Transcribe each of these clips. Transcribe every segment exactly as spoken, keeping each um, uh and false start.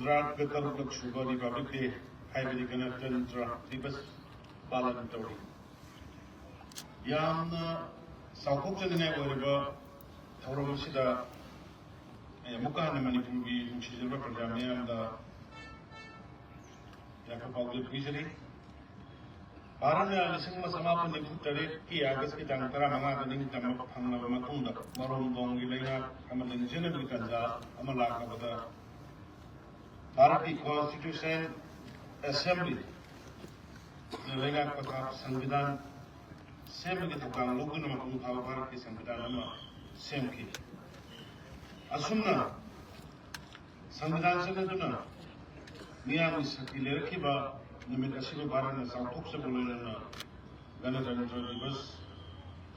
ꯒꯨꯖꯔꯥꯠꯀ ꯇꯔꯨꯛꯂꯛ ꯁꯨꯕ republic day ꯍꯥꯏꯕꯗꯤ ꯒꯅꯇꯟꯇ꯭ꯔ ꯗꯤꯕꯁ ꯄꯥꯂꯟ ꯇꯧꯔꯤ꯫ ꯌꯥꯝꯅ ꯆꯥꯎꯊꯣꯛꯆꯅꯤꯡꯉꯥꯏ ꯑꯣꯏꯔꯕ ꯊꯧꯔꯝ ꯑꯁꯤꯗ ꯑꯩ ꯑꯃꯨꯛꯀ ꯍꯟꯅ ꯃꯅꯤꯄꯨꯔꯒꯤ ꯅꯨꯡꯁꯤꯖꯔꯕ ꯄ꯭ꯔꯖꯥ ꯃꯤꯌꯥꯝꯗ ꯌꯥꯏꯐ ꯄꯥꯎꯖꯦꯜ ꯄꯤꯖꯔꯤ꯫ ꯚꯥꯔꯠꯅ ꯂꯤꯁꯤꯡ ꯑꯃ ꯆꯃꯥꯄꯟ ꯅꯤꯐꯨ ꯇꯔꯦꯠꯀꯤ ꯑꯥꯒꯁꯀꯤ ꯇꯥꯡ ꯇꯔꯥꯃꯉꯥꯗ ꯅꯤꯡꯇꯝꯕ ꯐꯪꯂꯕ ꯃꯇꯨꯡꯗ ꯃꯔꯣꯝꯗꯣꯝꯒꯤ ꯂꯩꯉꯥꯛ ꯑꯃ ꯂꯤꯡꯖꯅꯕꯒꯤ ꯇꯥꯟꯖꯥ ꯑꯃ ꯂꯥꯛꯂꯕꯗ ꯚꯥꯔꯠꯀꯤ ꯀꯣꯟꯁꯇꯤꯇ꯭ꯌꯨꯁꯟ ꯑꯦꯁꯦꯝꯕ꯭ꯂꯤ ꯂꯩꯉꯥꯛ ꯄꯊꯥꯞ ꯁꯪꯕꯤꯙꯥꯟ ꯁꯦꯝꯕꯒꯤ ꯊꯧꯗꯥꯡ ꯂꯧꯗꯨꯅ ꯃꯄꯨꯡ ꯐꯥꯕ ꯚꯥꯔꯠꯀꯤ ꯁꯪꯕꯤꯙꯥꯟ ꯑꯃ ꯁꯦꯝꯈꯤ꯫ ꯑꯁꯨꯝꯅ ꯁꯪꯕꯤꯙꯥꯟ ꯆꯠꯅꯗꯨꯅ ꯃꯤꯌꯥꯝꯒꯤ ꯁꯛꯇꯤ ꯂꯩꯔꯛꯈꯤꯕ ꯅꯨꯃꯤꯠ ꯑꯁꯤꯕꯨ ꯚꯥꯔꯠꯅ ꯆꯥꯎꯊꯣꯛꯆꯕ ꯂꯣꯏꯅꯅ ꯒꯅꯇꯟꯇ꯭ꯔ ꯗꯤꯕꯁ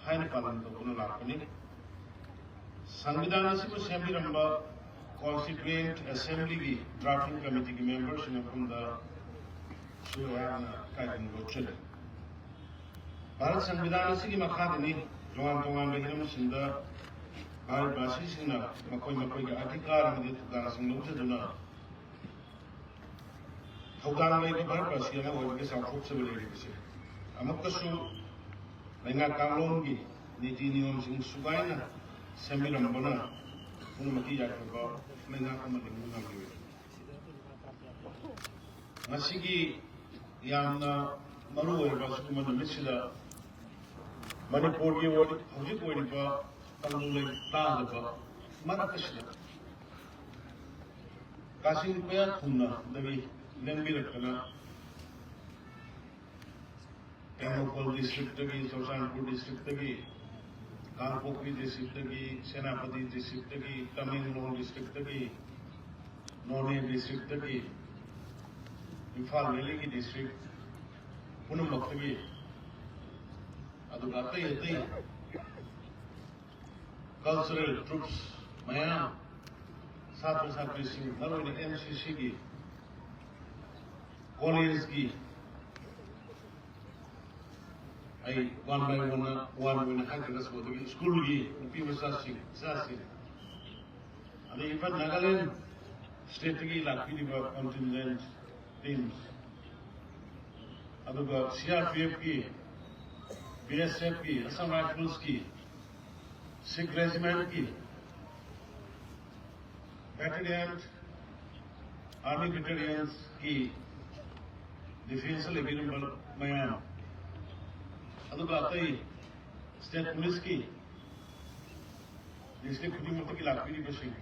ꯍꯥꯏꯅ ꯄꯥꯂꯟ ꯇꯧꯗꯨꯅ ꯂꯥꯛꯄꯅꯤ꯫ ꯁꯪꯕꯤꯙꯥꯟ ꯑꯁꯤꯕꯨ ꯁꯦꯝꯕꯤꯔꯝꯕ ꯀꯣꯟꯁꯇꯤꯇ꯭ꯌꯨꯌꯦꯟꯠ ꯑꯦꯁꯦꯝꯕ꯭ꯂꯤꯒꯤ ꯗ꯭ꯔꯥꯐꯇꯤꯡ ꯀꯃꯤꯇꯤꯒꯤ ꯃꯦꯝꯕꯔꯁꯤꯡ ꯃꯐꯝꯗꯁꯨ ꯑꯩꯍꯥꯛꯅ ꯏꯀꯥꯏ ꯈꯨꯝꯅꯕ ꯎꯠꯆꯔꯤ꯫ ꯚꯥꯔꯠ ꯁꯪꯕꯤꯙꯥꯟ ꯑꯁꯤꯒꯤ ꯃꯈꯥꯗꯅꯤ ꯇꯣꯉꯥꯟ ꯇꯣꯉꯥꯟꯕ ꯍꯤꯔꯝꯁꯤꯡꯗ ꯚꯥꯔꯠꯕꯥꯁꯤꯁꯤꯡꯅ ꯃꯈꯣꯏ ꯃꯈꯣꯏꯒꯤ ꯑꯙꯤꯀꯥꯔ ꯑꯃꯗꯤ ꯊꯧꯗꯥꯡꯁꯤꯡ ꯂꯧꯖꯗꯨꯅ ꯊꯧꯗꯥꯡ ꯂꯩꯕ ꯚꯥꯔꯠꯕꯥꯁꯤ ꯑꯃ ꯑꯣꯏꯕꯒꯤ ꯆꯥꯎꯊꯣꯛꯆꯕ ꯂꯩꯔꯤꯕꯁꯦ꯫ ꯑꯃꯨꯛꯀꯁꯨ ꯂꯩꯉꯥꯛ ꯀꯥꯡꯂꯣꯟꯒꯤ ꯅꯤꯇꯤ ꯅꯤꯌꯣꯝꯁꯤꯡ ꯁꯨꯒꯥꯏꯅ ꯁꯦꯝꯕꯤꯔꯝꯕꯅ ꯄꯨꯝꯅꯃꯛꯀꯤ ꯌꯥꯏꯐꯕ ꯂꯩꯉꯥꯛ ꯑꯃ ꯂꯤꯡꯕ ꯉꯝꯂꯤꯕꯅꯤ꯫ ꯉꯁꯤꯒꯤ ꯌꯥꯝꯅ ꯃꯔꯨ ꯑꯣꯏꯔꯕ ꯑꯁꯤꯒꯨꯝꯕ ꯅꯨꯃꯤꯠꯁꯤꯗ ꯃꯅꯤꯄꯨꯔꯒꯤ ꯑꯣꯏ-, ꯍꯧꯖꯤꯛ ꯑꯣꯏꯔꯤꯕ ꯇꯪꯗꯨ ꯂꯩꯇꯥꯗꯕ ꯃꯔꯛ ꯑꯁꯤꯗ ꯀꯥꯆꯤꯟ ꯀꯣꯌꯥ ꯊꯨꯡꯅꯗꯒꯤ ꯂꯦꯡꯕꯤꯔꯛꯇꯅ ꯇꯦꯡꯅꯧꯄꯜ ꯗꯤꯁꯇ꯭ꯔꯤꯛꯇꯒꯤ, ꯆꯨꯔꯆꯥꯟꯄꯨꯔ ꯗꯤꯁꯇ꯭ꯔꯤꯛꯇꯒꯤ, ꯀꯥꯡꯄꯣꯛꯄꯤ ꯗꯤꯁꯇ꯭ꯔꯤꯛꯇꯒꯤ, ꯁꯦꯅꯥꯄꯇꯤ ꯗꯤꯁꯇ꯭ꯔꯤꯛꯇꯒꯤ, ꯇꯃꯦꯡꯂꯣꯡ ꯗꯤꯁꯇ꯭ꯔꯤꯛꯇꯒꯤ, ꯅꯣꯅꯦ ꯗꯤꯁꯇ꯭ꯔꯤꯛꯇꯒꯤ, ꯏꯝꯐꯥꯜ ꯚꯦꯂꯤꯒꯤ ꯗꯤꯁꯇ꯭ꯔꯤꯛ ꯄꯨꯝꯅꯃꯛꯇꯒꯤ, ꯑꯗꯨꯒ ꯑꯇꯩ ꯑꯇꯩ ꯀꯜꯆꯔꯦꯜ ꯇ꯭ꯔꯨꯞꯁ ꯃꯌꯥꯝ, ꯁꯥꯇ꯭ꯔ ꯁꯥꯇ꯭ꯔꯤꯁꯤꯡ, ꯃꯔꯨꯑꯣꯏꯅ ꯑꯦꯟ ꯁꯤ ꯁꯤꯒꯤ, ꯀꯣꯂꯦꯖꯀꯤ, ꯑꯩ ꯋꯥꯟ ꯕꯥꯏ ꯋꯥꯟ, ꯋꯥꯟ ꯑꯣꯏꯅ ꯍꯥꯏꯈ꯭ꯔꯒꯁꯨ, ꯑꯗꯒꯤ ꯁ꯭ꯀꯨꯜꯒꯤ ꯅꯨꯄꯤ ꯃꯆꯥꯁꯤꯡ, ꯏꯆꯥꯁꯤꯡ, ꯑꯗꯒꯤ ꯏꯝꯐꯥꯜ ꯅꯥꯒꯥꯂꯦꯟ ꯁ꯭ꯇꯦꯠꯇꯒꯤ ꯂꯥꯛꯄꯤꯔꯤꯕ ꯀꯟꯇꯤꯟꯖꯦꯟꯠ ꯇꯤꯝ, ꯑꯗꯨꯒ ꯁꯤ ꯑꯥꯔ ꯄꯤ ꯑꯦꯐꯀꯤ, ꯕꯤ ꯑꯦꯁ ꯑꯦꯐꯀꯤ, ꯑꯁꯥꯝ ꯔꯥꯏꯐꯜꯁꯀꯤ, ꯁꯤꯈ ꯔꯦꯖꯤꯃꯦꯟꯠꯀꯤ, ꯕꯦꯇꯦꯂꯤꯌꯟ, ꯑꯥꯔꯃꯤ ꯕꯦꯇꯦꯂꯤꯌꯟꯁꯀꯤ ꯗꯤꯐꯦꯟꯁꯇ ꯂꯩꯕꯤꯔꯝꯕ ꯃꯌꯥꯝ, ꯑꯗꯨꯒ ꯑꯇꯩ ꯁ꯭ꯇꯦꯠ ꯄꯨꯂꯤꯁꯀꯤ, ꯗꯤꯁꯇ꯭ꯔꯤꯛ ꯈꯨꯗꯤꯡꯃꯛꯇꯒꯤ ꯂꯥꯛꯄꯤꯔꯤꯕꯁꯤꯡ,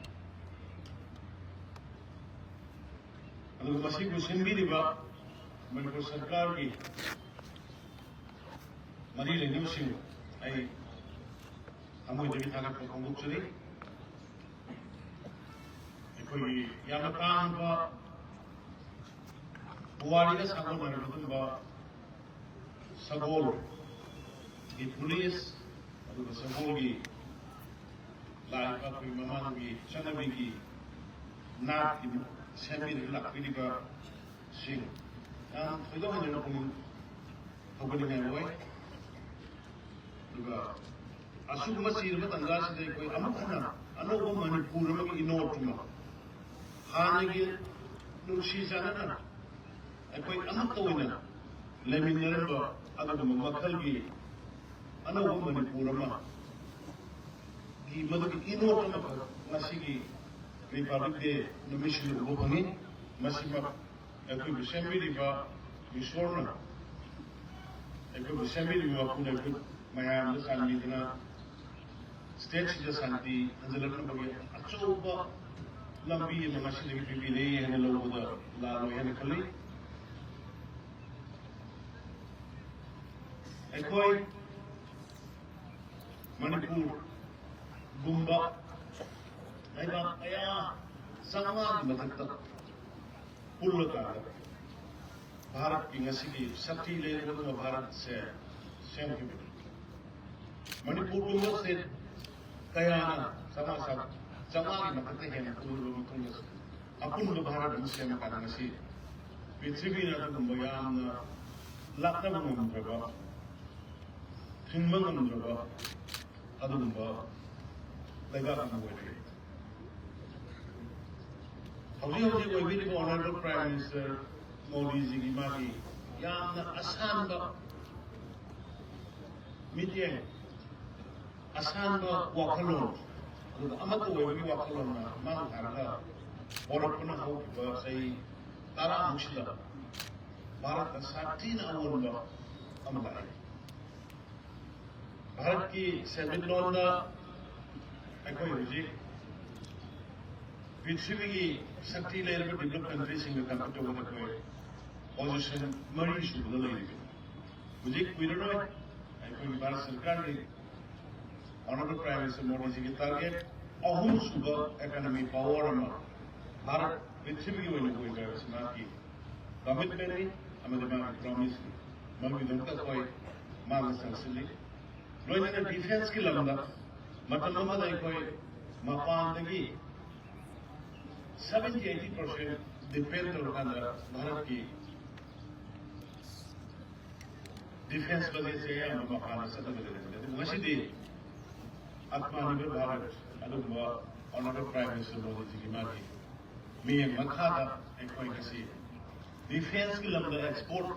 ꯑꯗꯨꯒ ꯃꯁꯤꯕꯨ ꯁꯤꯟꯕꯤꯔꯤꯕ ꯃꯅꯤꯄꯨꯔ ꯁꯔꯀꯥꯔꯒꯤ ꯃꯔꯤ ꯂꯩꯅꯕꯁꯤꯡ, ꯑꯩ ꯊꯃꯣꯏꯗꯒꯤ ꯊꯥꯒꯠꯄ ꯐꯣꯡꯗꯣꯛꯆꯔꯤ꯫ ꯑꯩꯈꯣꯏꯒꯤ ꯌꯥꯝꯅ ꯇꯥꯡꯕ ꯄꯨꯋꯥꯔꯤꯒ ꯁꯥꯒꯣꯟꯅꯔꯕ ꯑꯗꯨꯒꯨꯝꯕ ꯁꯒꯣꯜꯒꯤ ꯄꯨꯂꯤꯁ, ꯑꯗꯨꯒ ꯁꯒꯣꯜꯒꯤ ꯂꯥꯛꯏꯕ ꯑꯩꯈꯣꯏ ꯃꯃꯥꯡꯒꯤ ꯆꯠꯅꯕꯤꯒꯤ ꯅꯥꯠꯀꯤ ꯁꯦꯝꯕꯤꯔꯒ ꯂꯥꯛꯄꯤꯔꯤꯕꯁꯤꯡ, ꯌꯥꯝ ꯊꯣꯏꯗꯣꯛ ꯍꯦꯟꯗꯣꯛꯅ ꯄꯨꯛꯅꯤꯡ ꯊꯧꯒꯠꯅꯤꯡꯉꯥꯏ ꯑꯣꯏ꯫ ꯑꯗꯨꯒ ꯑꯁꯤꯒꯨꯝꯕ ꯆꯤꯔꯕ ꯇꯥꯟꯖꯥꯁꯤꯗ ꯑꯩꯈꯣꯏ ꯑꯃꯨꯛ ꯍꯟꯅ ꯑꯅꯧꯕ ꯃꯅꯤꯄꯨꯔ ꯑꯃꯒꯤ ꯏꯅꯣꯠ ꯑꯃ, ꯍꯥꯟꯅꯒꯤ ꯅꯨꯡꯁꯤ ꯆꯥꯟꯅꯅ ꯑꯩꯈꯣꯏ ꯑꯃꯠꯇ ꯑꯣꯏꯅ ꯂꯩꯃꯤꯟꯅꯔꯝꯕ ꯑꯗꯨꯒꯨꯝꯕ ꯃꯈꯜꯒꯤ ꯑꯅꯧꯕ ꯃꯅꯤꯄꯨꯔ ꯑꯃꯒꯤ ꯃꯗꯨꯒꯤ ꯏꯅꯣꯠ ꯑꯃꯈꯛ ꯉꯁꯤꯒꯤ ꯔꯤꯄꯕ꯭ꯂꯤꯛ ꯗꯦ ꯅꯨꯃꯤꯠꯁꯤꯗ ꯎꯕ ꯐꯪꯉꯤ꯫ ꯃꯁꯤꯃꯛ ꯑꯩꯈꯣꯏꯕꯨ ꯁꯦꯝꯕꯤꯔꯤꯕ ꯏꯁꯣꯔꯅ, ꯑꯩꯈꯣꯏꯕꯨ ꯁꯦꯝꯕꯤꯔꯤꯕ ꯃꯄꯨꯅ ꯑꯩꯈꯣꯏ ꯃꯌꯥꯝꯗ ꯆꯥꯟꯕꯤꯗꯨꯅ ꯁ꯭ꯇꯦꯠꯁꯤꯗ ꯁꯥꯟꯇꯤ ꯍꯟꯖꯤꯜꯂꯛꯅꯕꯒꯤ ꯑꯆꯧꯕ ꯂꯝꯕꯤ ꯑꯃ ꯉꯁꯤꯗꯒꯤ ꯄꯤꯕꯤꯔꯦ ꯍꯥꯏꯅ ꯂꯧꯕꯗ ꯂꯥꯜꯂꯣꯏ ꯍꯥꯏꯅ ꯈꯜꯂꯤ꯫ ꯑꯩꯈꯣꯏ ꯃꯅꯤꯄꯨꯔꯒꯨꯝꯕ ꯂꯩꯕꯥꯛ ꯀꯌꯥ ꯆꯥꯝꯃꯉꯥꯒꯤ ꯃꯊꯛꯇ ꯄꯨꯜꯂꯀꯥꯟꯗ ꯚꯥꯔꯠꯀꯤ ꯉꯁꯤꯒꯤ ꯁꯛꯇꯤ ꯂꯩꯔꯕ ꯚꯥꯔꯠꯁꯦ ꯁꯦꯝꯈꯤꯕꯅꯤ꯫ ꯃꯅꯤꯄꯨꯔꯒꯨꯝꯕ ꯁ꯭ꯇꯦꯠ ꯀꯌꯥꯅ ꯆꯥꯝꯃꯉꯥ, ꯆꯥꯝꯃꯉꯥꯒꯤ ꯃꯊꯛꯇ ꯍꯦꯟꯅ ꯄꯨꯜꯂꯕ ꯃꯇꯨꯡꯗ ꯑꯄꯨꯟꯕ ꯚꯥꯔꯠ ꯑꯃ ꯁꯦꯝꯃꯀꯥꯟꯗ ꯉꯁꯤ ꯄ꯭ꯔꯤꯊꯤꯕꯤꯅ ꯑꯗꯨꯒꯨꯝꯕ ꯌꯥꯝꯅ ꯂꯥꯛꯅꯕ ꯉꯝꯗ꯭ꯔꯕ, ꯊꯤꯡꯕ ꯉꯝꯗ꯭ꯔꯕ ꯑꯗꯨꯒꯨꯝꯕ ꯂꯩꯕꯥꯛ ꯑꯃ ꯑꯣꯏꯔꯦ꯫ ꯍꯧꯖꯤꯛ ꯍꯧꯖꯤꯛ ꯑꯣꯏꯕꯤꯔꯤꯕ Honourable Prime Minister ꯃꯣꯗꯤꯖꯤꯒꯤ ꯃꯥꯒꯤ ꯌꯥꯝꯅ ꯑꯁꯥꯟꯕ ꯃꯤꯠꯌꯦꯡ, ꯑꯁꯥꯟꯕ ꯋꯥꯈꯜꯂꯣꯟ, ꯑꯗꯨꯒ ꯑꯃꯠꯇ ꯑꯣꯏꯕꯒꯤ ꯋꯥꯈꯜꯂꯣꯟꯅ ꯃꯥꯡ ꯊꯥꯔꯒ ꯍꯧꯔꯛꯄꯅ ꯍꯧꯈꯤꯕ ꯆꯍꯤ ꯇꯔꯥꯃꯨꯛꯁꯤꯗ ꯚꯥꯔꯠꯇ ꯁꯥꯊꯤꯅ ꯑꯑꯣꯟꯕ ꯑꯃ ꯂꯥꯛꯑꯦ꯫ ꯚꯥꯔꯠꯀꯤ ꯁꯦꯟꯃꯤꯠꯂꯣꯟꯗ ꯑꯩꯈꯣꯏ ꯍꯧꯖꯤꯛ ꯄ꯭ꯔꯤꯊꯤꯕꯤꯒꯤ ꯁꯛꯇꯤ ꯂꯩꯔꯕ developed countryꯁꯤꯡꯒ compete ꯇꯧꯕꯗ ꯑꯩꯈꯣꯏ position ꯃꯔꯤ ꯁꯨꯕꯗ ꯂꯩꯔꯤꯕꯅꯤ꯫ ꯍꯧꯖꯤꯛ ꯀꯨꯏꯔꯔꯣꯏ ꯑꯩꯈꯣꯏꯒꯤ ꯚꯥꯔꯠ ꯁꯔꯀꯥꯔꯒꯤ Honourable Prime Minister ꯃꯣꯗꯤꯖꯤꯒꯤ target ꯑꯍꯨꯝ ꯁꯨꯕ economy power ꯑꯃ ꯚꯥꯔꯠ ꯄ꯭ꯔꯤꯊꯤꯕꯤꯒꯤ ꯑꯣꯏꯅ ꯑꯣꯏꯕ ꯍꯥꯏꯕꯁꯤ ꯃꯍꯥꯛꯀꯤ commitmentꯅꯤ ꯑꯃꯗꯤ ꯃꯥꯒꯤ promiseꯅꯤ꯫ ꯃꯗꯨꯒꯤꯗꯃꯛꯇ ꯑꯩꯈꯣꯏ ꯃꯥꯡꯗ ꯆꯪꯁꯤꯜꯂꯤ꯫ ꯂꯣꯏꯅꯅ defenceꯀꯤ ꯂꯝꯗ ꯃꯇꯝ ꯑꯃꯗ ꯑꯩꯈꯣꯏ ꯃꯄꯥꯟꯗꯒꯤ seventy eighty percent depend ꯇꯧꯔꯀꯥꯟꯗ ꯚꯥꯔꯠꯀꯤ defence budgetꯁꯦ ꯑꯌꯥꯝꯕ ꯃꯄꯥꯟꯗ ꯆꯠꯂꯒ ꯂꯩꯔꯝꯕꯅꯤ꯫ ꯑꯗꯨꯕꯨ ꯉꯁꯤꯗꯤ Atmanirbhar Bharat ꯑꯗꯨꯒꯨꯝꯕ Honourable Prime Minister ꯃꯣꯗꯤꯖꯤꯒꯤ ꯃꯥꯒꯤ ꯃꯤꯠꯌꯦꯡ ꯃꯈꯥꯗ ꯑꯩꯈꯣꯏ ꯉꯁꯤ defenceꯀꯤ ꯂꯝꯗ export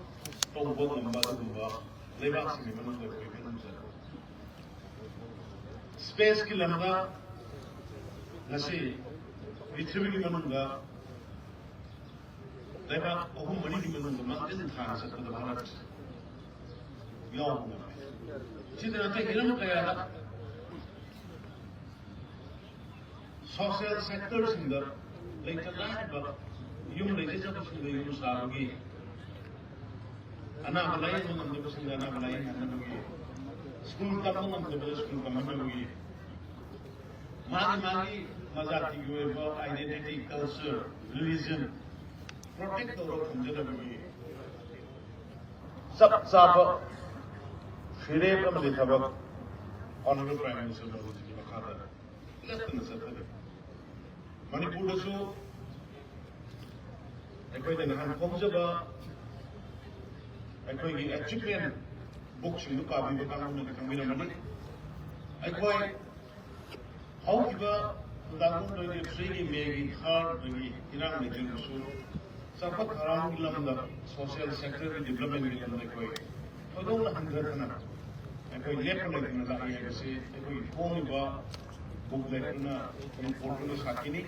ꯇꯧꯕ ꯉꯝꯕ ꯑꯗꯨꯒꯨꯝꯕ ꯂꯩꯕꯥꯛꯁꯤꯡꯒꯤ ꯃꯅꯨꯡꯗ ꯑꯩꯈꯣꯏ ꯃꯅꯨꯡ ꯆꯟꯕ꯫ Spaceꯀꯤ ꯂꯝꯗ ꯉꯁꯤ ꯄ꯭ꯔꯤꯊꯤꯕꯤꯒꯤ ꯃꯅꯨꯡꯗ ꯂꯩꯕꯥꯛ ꯑꯍꯨꯝ ꯃꯔꯤꯒꯤ ꯃꯅꯨꯡꯗ ꯃꯥꯡꯖꯤꯟ ꯊꯥꯅ ꯆꯠꯄꯗ ꯚꯥꯔꯠ ꯌꯥꯎꯕ ꯉꯝꯃꯤ꯫ ꯁꯤꯗ ꯅꯠꯇꯦ, ꯍꯤꯔꯝ ꯀꯌꯥꯗ social sectorꯁꯤꯡꯗ ꯂꯩꯇ ꯂꯥꯏꯔꯕ ꯌꯨꯝ ꯂꯩꯖꯗꯕꯁꯤꯡꯗ ꯌꯨꯝ ꯁꯥꯕꯒꯤ, ꯑꯅꯥꯕ ꯂꯥꯏꯌꯦꯡꯕ ꯉꯝꯗꯕꯁꯤꯡꯗ ꯑꯅꯥꯕ ꯂꯥꯏꯌꯦꯡꯍꯟꯅꯕꯒꯤ, school ꯇꯝꯕ ꯉꯝꯗꯕꯗ school ꯇꯝꯍꯟꯅꯕꯒꯤ, ꯃꯥꯒꯤ ꯃꯥꯒꯤ ꯃꯖꯥꯇꯤꯒꯤ ꯑꯣꯏꯕ identity, culture, religion protect ꯇꯧꯔꯒ ꯊꯝꯖꯅꯕꯒꯤ ꯆꯞ ꯆꯥꯕ ꯐꯤꯔꯦꯞ ꯑꯃꯗꯤ ꯊꯕꯛ Honourable Prime Minister ꯃꯣꯗꯤꯖꯤꯒꯤ ꯃꯈꯥꯗ ꯂꯦꯞꯇꯅ ꯆꯠꯊꯔꯤ꯫ ꯃꯅꯤꯄꯨꯔꯗꯁꯨ ꯑꯩꯈꯣꯏꯅ ꯅꯍꯥꯟ ꯐꯣꯡꯖꯕ ꯑꯩꯈꯣꯏꯒꯤ achievement bookꯁꯤꯡꯗꯨ ꯄꯥꯕꯤꯕ ꯀꯥꯡꯕꯨꯅꯗꯤ ꯈꯪꯕꯤꯔꯝꯃꯅꯤ꯫ ꯑꯩꯈꯣꯏ ꯍꯧꯈꯤꯕ ꯇꯨ ꯊꯥꯎꯖꯟ ꯇ꯭ꯋꯦꯟꯇꯤ ꯊ꯭ꯔꯤꯒꯤ ꯃꯦꯒꯤ ꯊꯥꯔꯗꯒꯤ ꯏꯔꯥꯡ ꯂꯩꯖꯔꯕꯁꯨ, ꯆꯥꯎꯈꯠ ꯊꯧꯔꯥꯡꯒꯤ ꯂꯝꯗ, ꯁꯣꯁꯤꯌꯦꯜ ꯁꯦꯛꯇꯔꯒꯤ ꯗꯤꯕ꯭ꯂꯞꯃꯦꯟꯒꯤ ꯂꯝꯗ ꯑꯩꯈꯣꯏ ꯊꯣꯏꯗꯣꯛꯅ ꯍꯟꯊꯗꯅ ꯑꯩꯈꯣꯏ ꯂꯦꯞꯄ ꯂꯩꯇꯅ ꯂꯥꯛꯏ ꯍꯥꯏꯕꯁꯤ ꯑꯩꯈꯣꯏꯒꯤ ꯐꯣꯡꯂꯤꯕ ꯕꯨꯛꯂꯦꯠꯇꯨꯅ, ꯔꯤꯄꯣꯔꯠꯇꯨꯅ ꯁꯥꯈꯤꯅꯤ꯫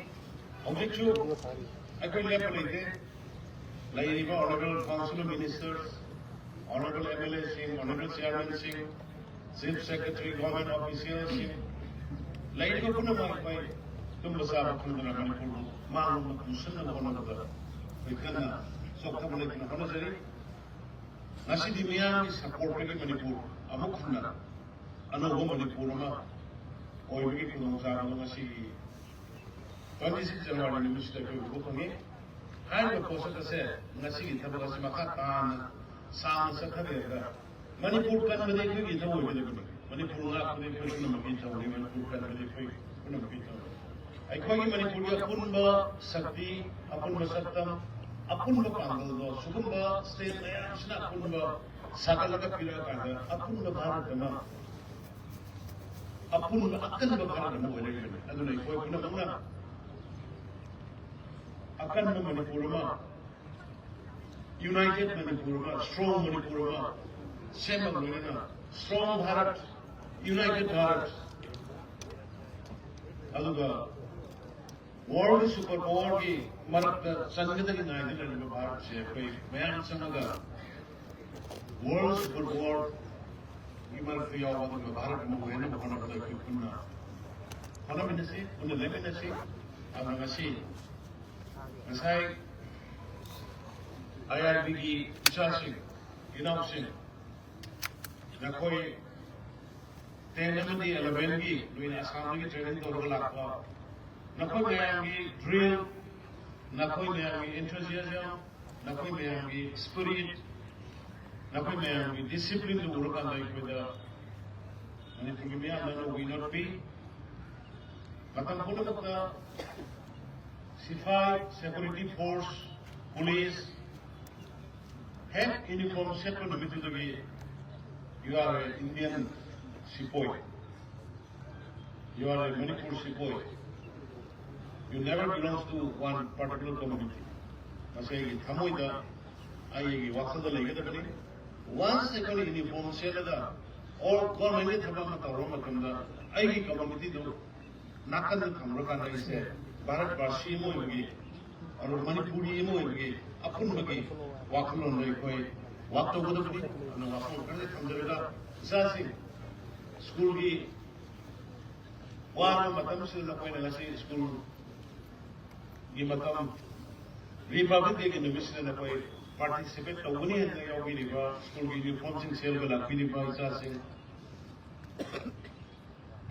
ꯍꯧꯖꯤꯛꯁꯨ ꯑꯩꯈꯣꯏ ꯂꯦꯞꯄ ꯂꯩꯇꯦ꯫ ꯂꯩꯔꯤꯕ Honourable Council of Ministers, Honourable MLAꯁꯤꯡ, Honourable Chairmanꯁꯤꯡ, Chief Secretary, Government Officialꯁꯤꯡ, ꯂꯩꯔꯤꯕ ꯄꯨꯝꯅꯃꯛ ꯑꯩꯈꯣꯏ ꯇꯨꯝꯕ ꯆꯥꯕ ꯈꯪꯗꯅ ꯃꯅꯤꯄꯨꯔꯕꯨ ꯃꯥꯡꯂꯣꯝꯗ ꯄꯨꯁꯤꯟꯅꯕ ꯍꯣꯠꯅꯕꯗ ꯑꯩꯈꯣꯏ ꯀꯟꯅ ꯆꯣꯛꯊꯕ ꯂꯩꯇꯅ ꯍꯣꯠꯅꯖꯔꯤ꯫ ꯉꯁꯤꯗꯤ ꯃꯤꯌꯥꯝꯒꯤ ꯁꯄꯣꯔꯠꯇꯒꯤ ꯃꯅꯤꯄꯨꯔ ꯑꯃꯨꯛ ꯍꯟꯅ ꯑꯅꯧꯕ ꯃꯅꯤꯄꯨꯔ ꯑꯃ ꯑꯣꯏꯕꯒꯤ ꯈꯨꯗꯣꯡꯆꯥꯕꯗꯨ ꯉꯁꯤꯒꯤ ꯇ꯭ꯋꯦꯟꯇꯤ ꯁꯤꯛꯁ ꯖꯅꯋꯥꯔꯤ ꯅꯨꯃꯤꯠꯁꯤꯗ ꯑꯩꯈꯣꯏ ꯎꯕ ꯐꯪꯉꯤ꯫ ꯍꯥꯏꯔꯤꯕ ꯄꯣꯠꯁꯛ ꯑꯁꯦ, ꯉꯁꯤꯒꯤ ꯊꯕꯛ ꯑꯁꯤ ꯃꯈꯥ ꯇꯥꯅ ꯁꯥꯡꯅ ꯆꯠꯊꯔꯒ ꯃꯅꯤꯄꯨꯔ ꯀꯟꯕꯗꯤ ꯑꯩꯈꯣꯏꯒꯤ ꯏꯊꯧ ꯑꯣꯏꯒꯗꯕꯅꯤ꯫ ꯃꯅꯤꯄꯨꯔ ꯉꯥꯛꯄꯗꯤ ꯑꯩꯈꯣꯏ ꯄꯨꯝꯅꯃꯛꯀꯤ ꯏꯊꯧꯅꯤ꯫ ꯃꯅꯤꯄꯨꯔ ꯀꯟꯕꯗꯤ ꯑꯩꯈꯣꯏ ꯄꯨꯝꯅꯃꯛꯀꯤ ꯏꯊꯧꯅꯤ꯫ ꯑꯩꯈꯣꯏꯒꯤ ꯃꯅꯤꯄꯨꯔꯒꯤ ꯑꯄꯨꯟꯕ ꯁꯛꯇꯤ, ꯑꯄꯨꯟꯕ ꯁꯛꯇꯝ, ꯑꯄꯨꯟꯕ ꯄꯥꯡꯒꯜꯗꯣ ꯁꯤꯒꯨꯝꯕ ꯁ꯭ꯇꯦꯠ ꯃꯌꯥꯝꯁꯤꯅ ꯑꯄꯨꯟꯕ ꯁꯥꯒꯠꯂꯒ ꯄꯤꯔꯛꯑꯀꯥꯟꯗ ꯑꯄꯨꯟꯕ ꯚꯥꯔꯠ ꯑꯃ, ꯑꯄꯨꯟꯕ ꯑꯀꯟꯕ ꯚꯥꯔꯠ ꯑꯃ ꯑꯣꯏꯔꯛꯀꯅꯤ꯫ ꯑꯗꯨꯅ ꯑꯩꯈꯣꯏ ꯄꯨꯝꯅꯃꯛꯅ ꯑꯀꯟꯕ ꯃꯅꯤꯄꯨꯔ ꯑꯃ, ꯌꯨꯅꯥꯏꯇꯦꯠ ꯃꯅꯤꯄꯨꯔ ꯑꯃ, ꯁ꯭ꯇꯔꯣꯡ ꯃꯅꯤꯄꯨꯔ ꯑꯃ ꯁꯦꯝꯕꯒ ꯂꯣꯏꯅꯅ ꯁ꯭ꯇꯔꯣꯡ ꯚꯥꯔꯠ, ꯌꯨꯅꯥꯏꯇꯦꯠ ꯚꯥꯔꯠ, ꯑꯗꯨꯒ ꯋꯥꯔꯜ ꯁꯨꯄꯔ ꯄꯥꯋꯔꯒꯤ ꯃꯔꯛꯇ ꯆꯟꯒꯗꯒꯤ ꯉꯥꯏꯗꯨꯅ ꯂꯩꯔꯤꯕ ꯚꯥꯔꯠꯁꯦ ꯑꯩꯈꯣꯏ ꯃꯌꯥꯝ ꯆꯪꯉꯒ ꯋꯥꯔꯜ ꯁꯨꯄꯔ ꯄꯥꯋꯔꯒꯤ ꯃꯔꯛꯇ ꯌꯥꯎꯕ ꯑꯗꯨꯒ ꯚꯥꯔꯠ ꯑꯃ ꯑꯣꯏꯅꯕ ꯍꯣꯠꯅꯕꯗ ꯑꯩꯈꯣꯏ ꯄꯨꯟꯅ ꯍꯣꯠꯅꯃꯤꯟꯅꯁꯤ, ꯄꯨꯟꯅ ꯂꯦꯞꯃꯤꯟꯅꯁꯤ꯫ ꯑꯗꯨꯅ ꯉꯁꯤ, ꯉꯁꯥꯏ IRBꯒꯤ ꯏꯆꯥꯁꯤꯡ, ꯏꯅꯥꯎꯁꯤꯡ, ꯅꯈꯣꯏ ꯇꯦꯟ ꯑꯃꯗꯤ ꯑꯦꯂꯚꯦꯟꯒꯤ ꯅꯣꯏꯅ ꯑꯁꯥꯝꯗꯒꯤ ꯇ꯭ꯔꯦꯅꯤꯡ ꯇꯧꯔꯒ ꯂꯥꯛꯄ ꯅꯈꯣꯏ ꯃꯌꯥꯝꯒꯤ ꯗ꯭ꯔꯤꯜ, ꯅꯈꯣꯏ ꯃꯌꯥꯝꯒꯤ enthusiasm, ꯅꯈꯣꯏ ꯃꯌꯥꯝꯒꯤ ꯁ꯭ꯄꯤꯔꯤꯠ, ꯅꯈꯣꯏ ꯃꯌꯥꯝꯒꯤ ꯗꯤꯁꯤꯄ꯭ꯂꯤꯟꯗꯨ ꯎꯔꯀꯥꯟꯗ ꯑꯩꯈꯣꯏꯗ ꯃꯅꯤꯄꯨꯔꯒꯤ ꯃꯤꯌꯥꯝꯅ ꯅꯣꯛꯏ ꯅꯣꯠꯄꯤ꯫ ꯃꯇꯝ ꯄꯨꯝꯅꯃꯛꯇ ꯁꯤꯐꯥꯏ, ꯁꯦꯀ꯭ꯌꯨꯔꯤꯇꯤ ꯐꯣꯔꯁ, ꯄꯨꯂꯤꯁ ꯍꯦꯛ ꯌꯨꯅꯤꯐꯣꯔꯝ ꯁꯦꯠꯄ ꯅꯨꯃꯤꯠꯇꯨꯗꯒꯤ you are a Indian ꯁꯤꯄꯣꯏ, you are a Manipur ꯁꯤꯄꯣꯏ꯫ You never belongs to one particular community. ꯃꯁꯤ ꯑꯩꯒꯤ ꯊꯃꯣꯏꯗ, ꯑꯩꯒꯤ ꯋꯥꯈꯜꯗ ꯂꯩꯒꯗꯕꯅꯤ꯫ Once ꯑꯩꯈꯣꯏꯅ ꯌꯨꯅꯤꯐꯣꯔꯝ ꯁꯦꯠꯂꯒ ꯑꯣꯜ ꯒꯣꯔꯃꯦꯟꯒꯤ ꯊꯕꯛ ꯑꯃ ꯇꯧꯔꯕ ꯃꯇꯝꯗ ꯑꯩꯒꯤ ꯀꯝꯃ꯭ꯌꯨꯅꯤꯇꯤꯗꯨ ꯅꯥꯀꯟꯗ ꯊꯝꯈ꯭ꯔꯀꯥꯟꯗ ꯑꯩꯁꯦ ꯚꯥꯔꯠ ꯚꯥꯁꯤ ꯑꯃ ꯑꯣꯏꯕꯒꯤ, ꯑꯗꯨꯒ ꯃꯅꯤꯄꯨꯔꯤ ꯑꯃ ꯑꯣꯏꯕꯒꯤ ꯑꯄꯨꯟꯕꯒꯤ ꯋꯥꯈꯜꯂꯣꯟꯗ ꯑꯩꯈꯣꯏ ꯋꯥꯛ ꯇꯧꯒꯗꯕꯅꯤ꯫ ꯑꯗꯨꯅ ꯋꯥꯐꯝ ꯈꯔꯗꯤ ꯊꯝꯖꯔꯒ, ꯏꯆꯥꯁꯤꯡ ꯁ꯭ꯀꯨꯜꯒꯤ ꯋꯥꯔꯕ ꯃꯇꯝꯁꯤꯗ ꯅꯈꯣꯏꯅ ꯉꯁꯤ ꯁ꯭ꯀꯨꯜꯒꯤ ꯃꯇꯝ, ꯔꯤꯄꯕ꯭ꯂꯤꯛ ꯗꯦꯒꯤ ꯅꯨꯃꯤꯠꯁꯤꯗ ꯅꯈꯣꯏ ꯄꯥꯔꯇꯤꯁꯤꯄꯦꯠ ꯇꯧꯒꯅꯤ ꯍꯥꯏꯅ ꯌꯥꯎꯕꯤꯔꯤꯕ, ꯁ꯭ꯀꯨꯜꯒꯤ ꯌꯨꯅꯤꯐꯣꯔꯝꯁꯤꯡ ꯁꯦꯠꯂꯒ ꯂꯥꯛꯄꯤꯔꯤꯕ ꯏꯆꯥꯁꯤꯡ,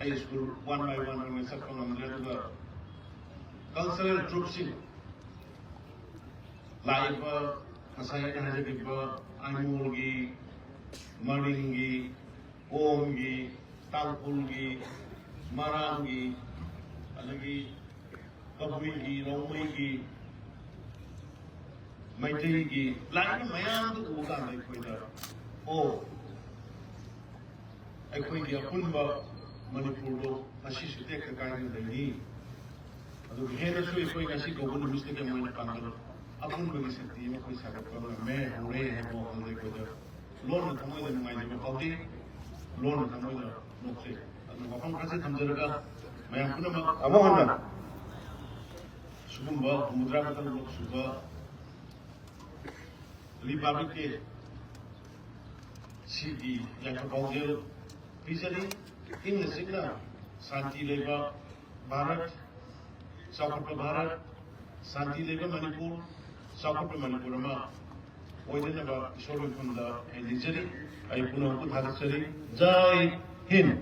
ꯑꯩ ꯁ꯭ꯀꯨꯜ ꯋꯥꯟ ꯕꯥꯏ ꯋꯥꯟ ꯑꯣꯏꯅ ꯆꯠꯄ ꯉꯝꯗ꯭ꯔꯦ꯫ ꯑꯗꯨꯒ ꯀꯜꯆꯔꯦꯜ ꯇ꯭ꯔꯨꯞꯁꯤꯡ, ꯂꯥꯛꯏꯕ ꯉꯁꯥꯏ ꯑꯩꯅ ꯍꯥꯏꯖꯈꯤꯕ ꯑꯥꯏꯃꯣꯜꯒꯤ, ꯃꯔꯤꯡꯒꯤ, ꯀꯣꯝꯒꯤ, ꯇꯥꯡꯈꯨꯜꯒꯤ, ꯃꯔꯥꯡꯒꯤ, ꯑꯗꯒꯤ ꯀꯕꯨꯏꯒꯤ, ꯔꯣꯡꯃꯩꯒꯤ, ꯃꯩꯇꯩꯒꯤ, ꯂꯥꯛꯏꯕ ꯃꯌꯥꯝꯗꯨ ꯎꯕ ꯀꯥꯟꯗ ꯑꯩꯈꯣꯏꯗ, ꯑꯣ, ꯑꯩꯈꯣꯏꯒꯤ ꯑꯄꯨꯟꯕ ꯃꯅꯤꯄꯨꯔꯗꯣ ꯉꯁꯤꯁꯨ ꯇꯦꯛꯇ ꯀꯥꯏꯗꯅ ꯂꯩꯔꯤ꯫ ꯑꯗꯨꯒ ꯍꯦꯟꯅꯁꯨ ꯑꯩꯈꯣꯏ ꯉꯁꯤ ꯀꯧꯕ ꯅꯨꯃꯤꯠꯁꯤꯗꯒꯤ ꯑꯃ ꯑꯣꯏꯅ ꯄꯥꯡꯒꯜ ꯑꯄꯨꯟꯕꯒꯤ ꯁꯛꯇꯤ ꯑꯃ ꯑꯩꯈꯣꯏ ꯁꯥꯒꯠꯄ ꯉꯝꯃꯦ, ꯍꯧꯔꯦ ꯍꯥꯏꯕ ꯋꯥꯈꯜꯗ ꯑꯩꯈꯣꯏꯗ ꯂꯣꯟꯅ ꯊꯃꯣꯏꯗ ꯅꯨꯡꯉꯥꯏꯖꯕ ꯐꯥꯎꯖꯩ, ꯂꯣꯟꯅ ꯊꯃꯣꯏꯗ ꯅꯣꯛꯆꯩ꯫ ꯑꯗꯨꯅ ꯋꯥꯐꯝ ꯈꯔꯁꯦ ꯊꯝꯖꯔꯒ ꯃꯌꯥꯝ ꯄꯨꯝꯅꯃꯛ ꯑꯃꯨꯛ ꯍꯟꯅ ꯁꯤꯒꯨꯝꯕ ꯍꯨꯝꯐꯨꯇꯔꯥ ꯃꯊꯪ ꯁꯨꯕ ꯔꯤꯄꯕ꯭ꯂꯤꯛ ꯗꯦ ꯁꯤꯒꯤ ꯌꯥꯏꯐ ꯄꯥꯎꯖꯦꯜ ꯄꯤꯖꯔꯤ꯫ ꯏꯪꯅ ꯆꯤꯛꯅ ꯁꯥꯟꯇꯤ ꯂꯩꯕ ꯚꯥꯔꯠ, ꯆꯥꯎꯈꯠꯄ ꯚꯥꯔꯠ, ꯁꯥꯟꯇꯤ ꯂꯩꯕ ꯃꯅꯤꯄꯨꯔ, ꯆꯥꯎꯈꯠꯄ ꯃꯅꯤꯄꯨꯔ ꯑꯃ ꯑꯣꯏꯗꯅꯕ ꯏꯁꯣꯔꯒꯤ ꯈꯨꯔꯨꯝꯗ ꯑꯩ ꯅꯤꯖꯔꯤ꯫ ꯑꯩ ꯄꯨꯝꯅꯃꯛꯄꯨ ꯊꯥꯒꯠꯆꯔꯤ꯫ ꯖꯥꯏ ꯍꯤꯟꯗ꯫